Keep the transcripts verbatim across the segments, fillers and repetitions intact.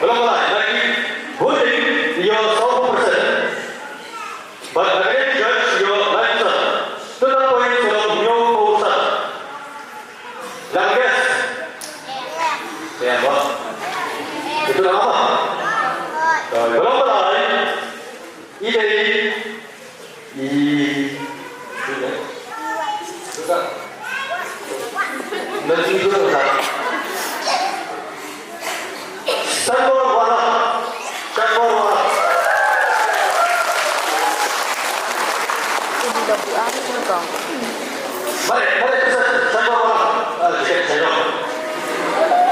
Long lai, na ki voting ïoh saw percent. Bad na ki judge ïoh lai percent. Total points ïoh hynñiewphew san. Dang guess? Ïa, ba. Ito na ba? Ka long lai. I dei i, i dei. Nanti itu dah. Sambal wala. Sambal wala. Ini dah buat apa kau? Mari, mari, sambal wala. Ah, cakap saya.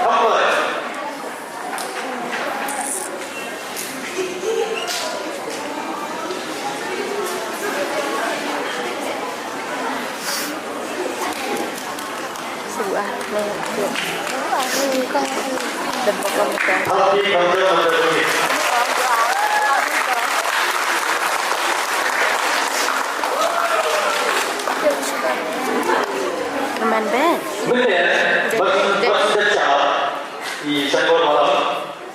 Apa? Sebuah ni. Dan bakal macam. Teman Ben. Bener. Bas bas dah cak. Di satu malam.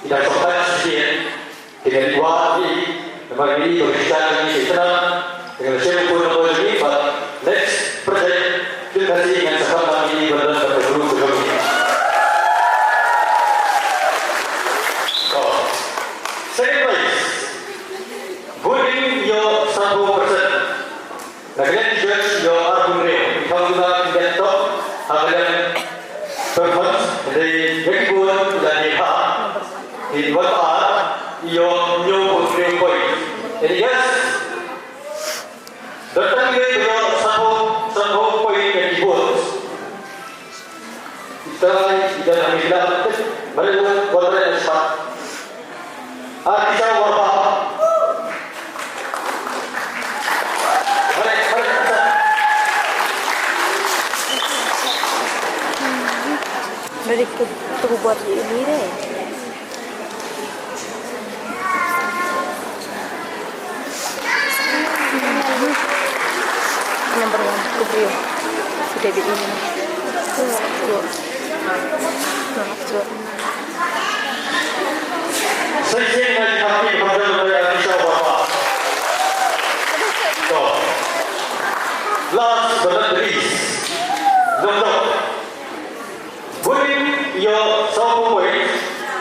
Tidak sempat sih. Te nga dei kwah ïa i, namar ïa i ba ka jingshai jong ngi ka itynnad, te nga la shim u phone number jong i, bad next project, kin Khasi ngan sa kham lang ïa i ban don bad ka group jong ngi. To. Second prize. Voting ïoh sanphew percent. Na ka liang ki judge ïoh arphew hynriew, ki kham duna ki dep top ha ka liang performance, hynrei ïa ki bun ki la dei ha. Ki dei ba ar ïoh hynñiewphew hynriew point. Any guess? Don tang ïa ki ïoh sanphew, sanphew point ïa ki bun. Kita, kita kami bilang, mari buat, buat mereka cepat. Artisha Warpa. Mari, mari, kita. Mari, kita, kita buat ini deh. Number one, ku briew. Sudah di ini. Tuh. Tuh, tuh. Sing sing ngai kaki pada ngai Anisha Bapa. Tuh. Last but not the least. Dok dok. Voting ïoh sawphew point,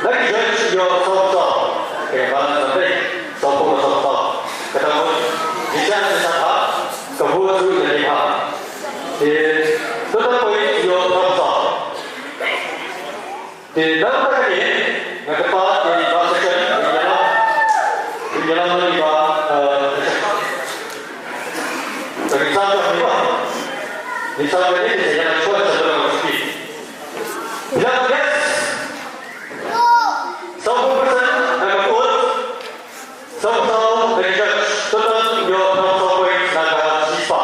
lucky judge ïoh sawphew saw. Okay, balance something. Sawphew sawphew saw. Kata pun, judge sha ha, ka vote ruh ïa ha. Te, total point ïoh sawphew saw. Te, dang kata kane, nga kyrpad ïa i ba section, ïa i ba, ïa i ba, eh, section. Bagi satu ni ba. Ni satu ni ni yang cuba satu orang sikit. Bilang yes. Sawphew percent na ka vote. Sawphew saw na ka judge. Total ïoh sawphew saw points na ka shisha.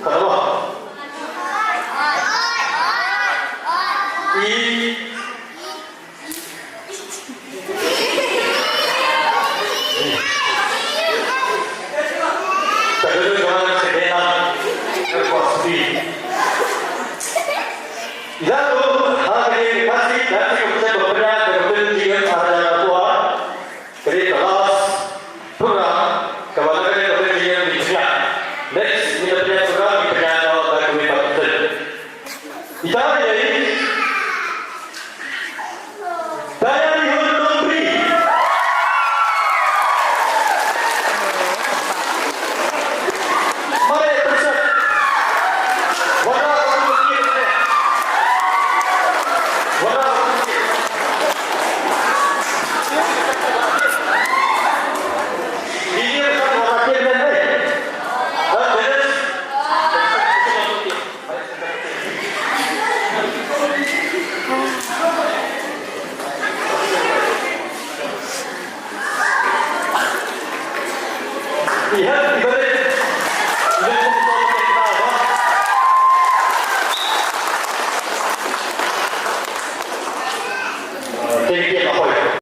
Kata ba? I Next, ngin ïa pynïaid program, ngin pynïaid ïa ka kawei pat. Ita ïa i. Diary Hun Nongri. Mare Prasad. Wada Prasad. Wada Prasad. Ini Prasad Wada Prasad.